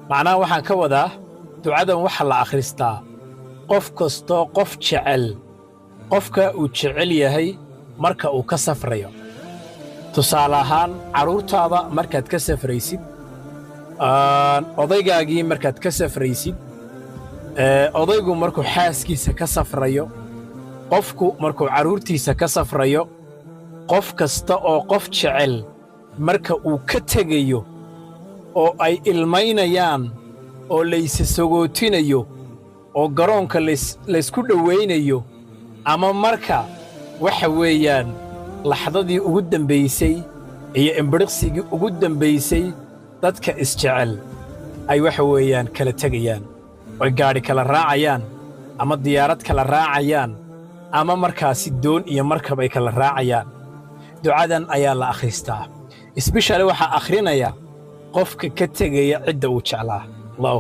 Macnaha waxaan ka wadaa, ducadan waxa la akhristaa qof kastoo qof jecel, qofka uu jecel yahay marka uu ka safrayo. Tusaale ahaan, carruurtaada markaad ka safraysid, odaygaagii markaad ka safraysid, odaygu markuu xaaskiisa ka safrayo, qofku markuu carruurtiisa ka safrayo, qof kasta oo qof jecel marka uu ka tegayo oo ay ilmaynayaan oo laysa sagootinayo oo garoonka laysku dhowaynayo, ama marka waxa weeyaan laxdadii ugu dambaysay iyo imbiriqsigii ugu dambaysay dadka isjecel ay waxa weeyaan kala tegayaan, oy gaadhi kala raacayaan ama diyaarad kala raacayaan ama markaasi doon iyo markab ay kala raacayaan, ducadan ayaa la akhristaa. Especially waxaa akhrinaya qofka ka tegaya cidda uu jeclaa. Allahu